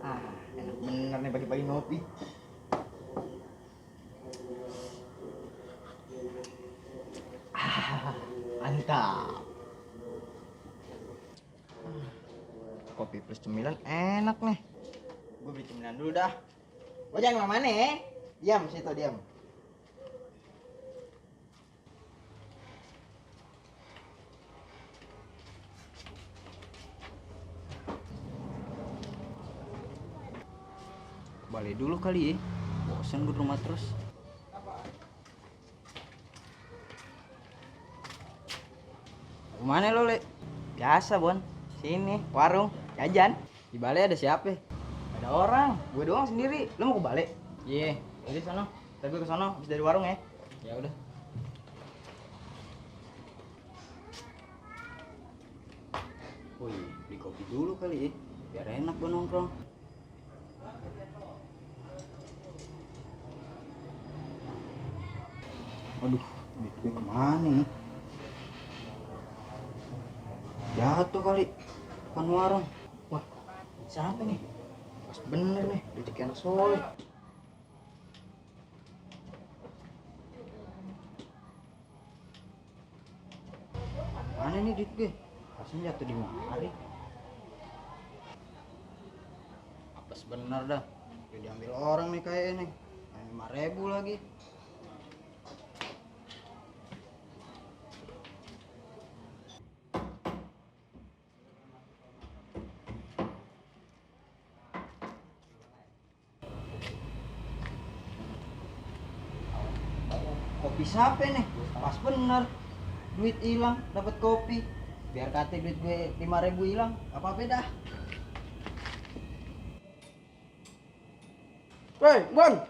Ah, enak bener nih pagi-pagi ngopi. Ah, mantap. Kopi plus cemilan enak nih. Gue beli cemilan dulu dah. Lo jangan kemana-mana ya. Diam situ, diam. Balik dulu kali ya. Bosan gue di rumah terus. Kemana lo, Le? Biasa, Bon. Sini, warung, jajan. Di balai ada siapa? Ada orang, gue doang sendiri. Lo mau ke balik? Iya. Jadi sono. Tapi gue ke sono habis dari warung ya. Ya udah. Wih, beli kopi dulu kali ya. Biar enak gue nongkrong. Aduh, duit gue kemana nih? Jatuh kali. Depan warung. Wah, siapa nih? Pas bener nih, rezeki anak soleh. Mana nih duit gue? Rasanya jatuh di mari. Apes bener dah. Udah diambil orang nih kayaknya nih. 5.000 lagi. Kopi siapa nih? Pas bener. Duit hilang, dapat kopi. Biar kata duit gue 5.000 hilang, apa-apa dah. Hei, Bon.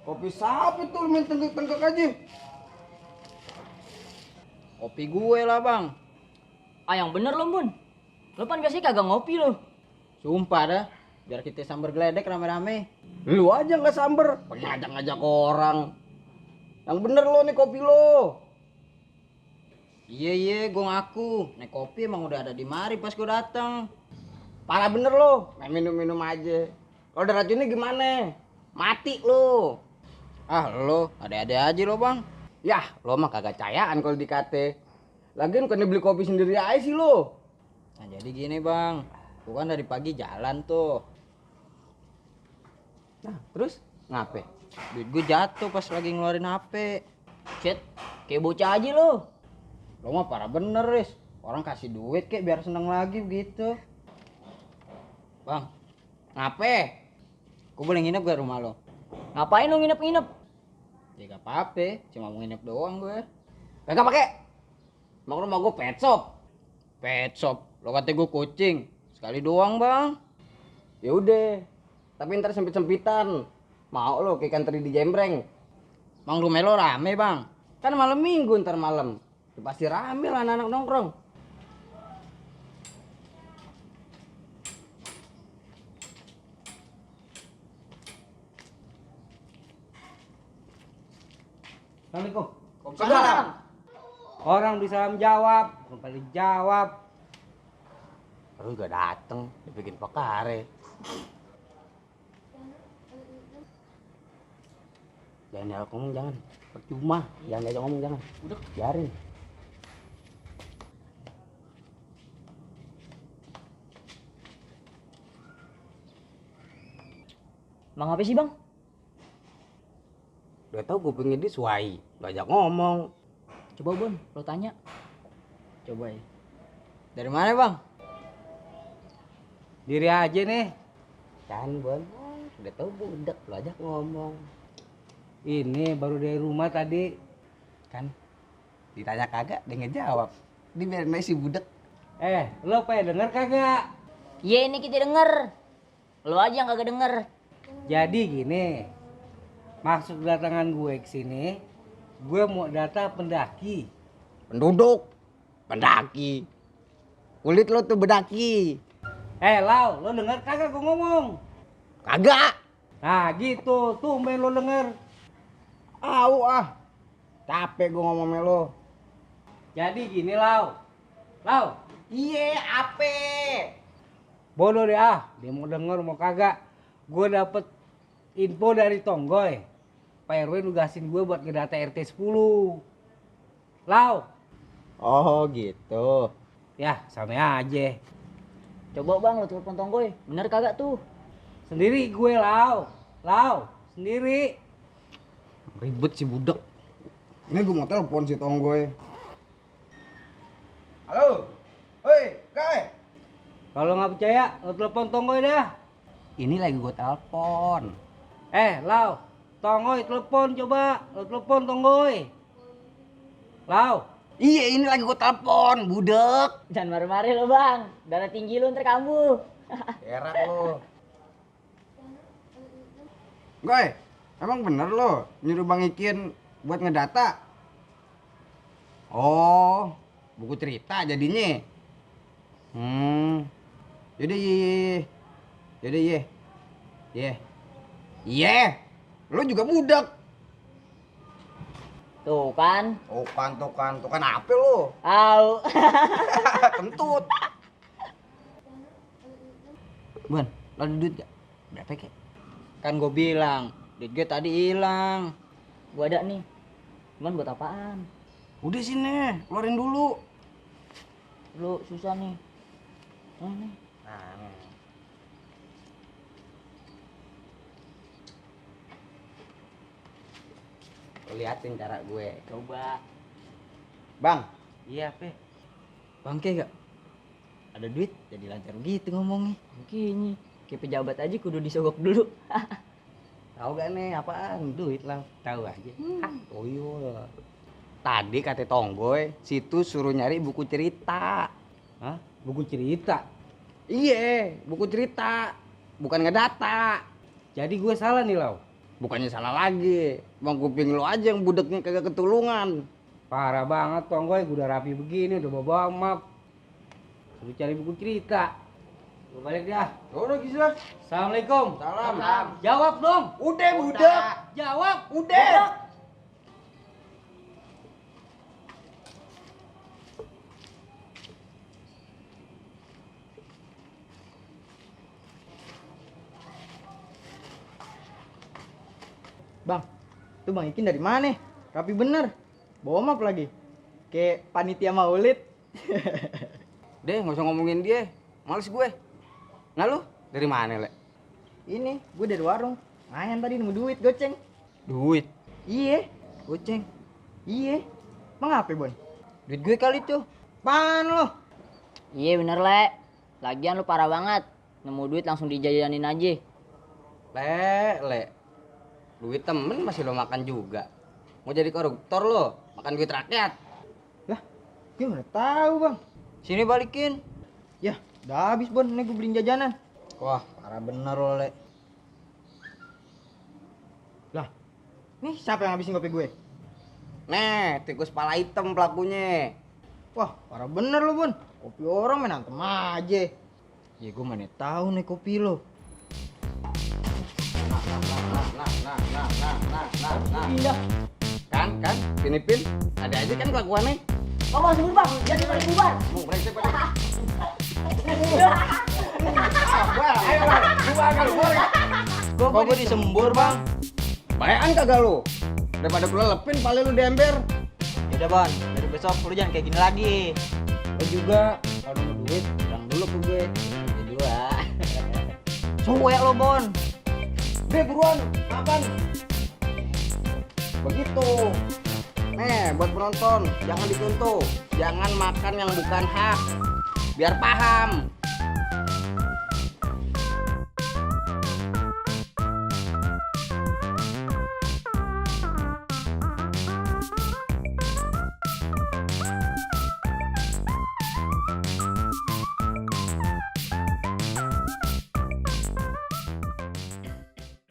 Kopi siapa tuh lu main tenggak-tenggak aja? Kopi gue lah, Bang. Ah, yang bener lo, Bun. Lo kan biasanya kagak ngopi lo. Sumpah dah, biar kita sambar geledek rame-rame. Lu aja nggak samber, ngajak-ngajak orang. Yang bener lo nih kopi lo. Iya, gue ngaku. Nek kopi emang udah ada di mari pas gue datang. Parah bener lo, main minum-minum aja. Kalau ada racunnya gimana? Mati lo. Ah, lo ada-ada aja lo, Bang. Yah, lo mah kagak cayaan kalau dikate. Lagian kan beli kopi sendiri aja sih lo. Nah, jadi gini, Bang. Gue kan dari pagi jalan tuh. Nah, terus ngape? Duit gue jatuh pas lagi ngeluarin HP. Cet, kayak bocah aja lo. Lo mah parah bener, Riz. Orang kasih duit kek biar seneng lagi begitu. Bang, ngape? Gue boleh nginep gak rumah lo? Ngapain lo nginep-nginep? Ya gak apa-apa, cuma mau nginep doang gue. Kagak pakai. Emang rumah gue pet shop. Pet shop, lo kata gue kucing. Sekali doang, Bang. Ya udah. Tapi ntar sempit-sempitan. Mau lo kayak ikan teri di jembreng. Bang, rumah lo rame, Bang. Kan malam minggu ntar malam. Ya pasti rame lah anak-anak nongkrong. Assalamualaikum. Waalaikumsalam. Orang bisa jawab, bukan paling jawab. Terus gak dateng, dibikin pekare. Jangan diajak ngomong, jangan. Percuma, jangan diajak ngomong, jangan. Udah, biarin. Bang, apa sih, Bang? Udah tau gue pengen disuai, gak ajak ngomong. Coba, Bun, lo tanya. Coba ya. Dari mana, Bang? Diri aja nih. Kan, Bon. Udah tau budak, lo ajak ngomong. Ini baru dari rumah tadi. Kan, ditanya kagak, dia ngejawab. Dibiarin aja si budak. Lo pengen denger kagak? Iya, ini kita denger. Lo aja yang kagak denger. Jadi gini, maksud kedatangan gue ke sini Gue mau data pendaki. Penduduk. Pendaki. Kulit lo tuh bedaki. Lau, lo denger kagak gue ngomong? Kagak. Nah gitu, tumben lo denger. Au ah. Capek gue ngomong sama lo. Jadi gini Lau. Lau, Iye, ape? bodoh deh dia mau denger mau kagak. Gue dapet info dari Tonggoy. Pak RW nugasin gue buat ngedata RT 10. Lau, Oh gitu. ya sama aja. Coba bang lo telepon Tonggoy. Bener kagak tuh? Sendiri gue Lau, sendiri. Ribet si budak. Ini gue mau telepon si Tonggoy. Halo. Hoi, guys. Kalau nggak percaya, lo telepon Tonggoy dah. Ini lagi gue telepon. Lau, Tonggoy telepon coba. Lo telepon Tonggoy. Lau, Iya, ini lagi gue telepon, budak. Jangan marah-marah lo bang. Darah tinggi lo ntar kambuh. Erak lo. Goy, emang bener lo nyuruh Bang Ikin buat ngedata? Oh, buku cerita jadinya. Yaudah ye. Yaudah ye. Ye. Ye. Lo juga budak. Tuh kan. Tukan apa lo? Au. Kentut. Bun, lo ada duit gak? Berapa kek? Kan gue bilang, duit gue tadi hilang. Gua ada nih. Cuman buat apaan? Udah sini, keluarin dulu. Lu susah nih. Nih. Nah. Lo liatin cara gue. Coba. Bang, iya pe. Bangke gak? Ada duit jadi lancar gitu ngomongnya. Mungkin kayak pejabat aja kudu disogok dulu. tahu gak nih apaan? Duit lah. Tahu aja. Tuyul. Tadi kata Tonggoy, situ suruh nyari buku cerita. Hah? Buku cerita. Iya, buku cerita. Bukan ngedata. Jadi gue salah nih Lau. Bukannya salah lagi. Bang kuping lo aja yang budaknya kagak ketulungan. Parah banget Tonggoy, gue udah rapi begini, udah bawa map. Suruh cari buku cerita. Gue balik dah. Udah Gisla. Assalamualaikum. Salam. Jawab dong. Udah budak. Jawab. Udah. Bang, tuh Bang Ikin dari mana? Rapi bener. Bawa map lagi. Kayak panitia maulid. Deh, nggak usah ngomongin dia. Males gue. Nah lu dari mana, Le? Ini, gue dari warung. Mayan tadi nemu duit goceng. Duit. Iya, goceng. Iya. Emang apa, Bon? Duit gue kali tuh. Pan lo? Iya bener le. Lagian lu parah banget. Nemu duit langsung dijajanin aja. Le. Duit temen masih lo makan juga. Mau jadi koruptor lo, makan duit rakyat. Lah, gue mana tahu, Bang. Sini balikin. Ya, udah habis, Bon. Nih gue beliin jajanan. Wah, parah bener lo, Le. Lah, nih siapa yang habisin kopi gue? Nih, tikus pala hitam pelakunya. Wah, parah bener lo, Bon. Kopi orang main antem aja. Ya gue mana tahu nih kopi lo. Nah. Pindah. Kan, Pin. Ada aja kan kelakuannya. Bang, bang, sebut bang. Jangan balik bubar. Mau brengsek banget. Ayo, bubar. Kok gue disembur, Bang? Bayan kagak lu? Daripada gue lepin paling lu di ember. Yaudah, Bon. Dari besok lu jangan kayak gini lagi. Lo juga kalau nemu duit, bilang dulu ke gue. Ya dua. Cuek lo, Bon. Deh buruan, kapan? Begitu. Nih, buat penonton, jangan dicontoh. Jangan makan yang bukan hak. Biar paham.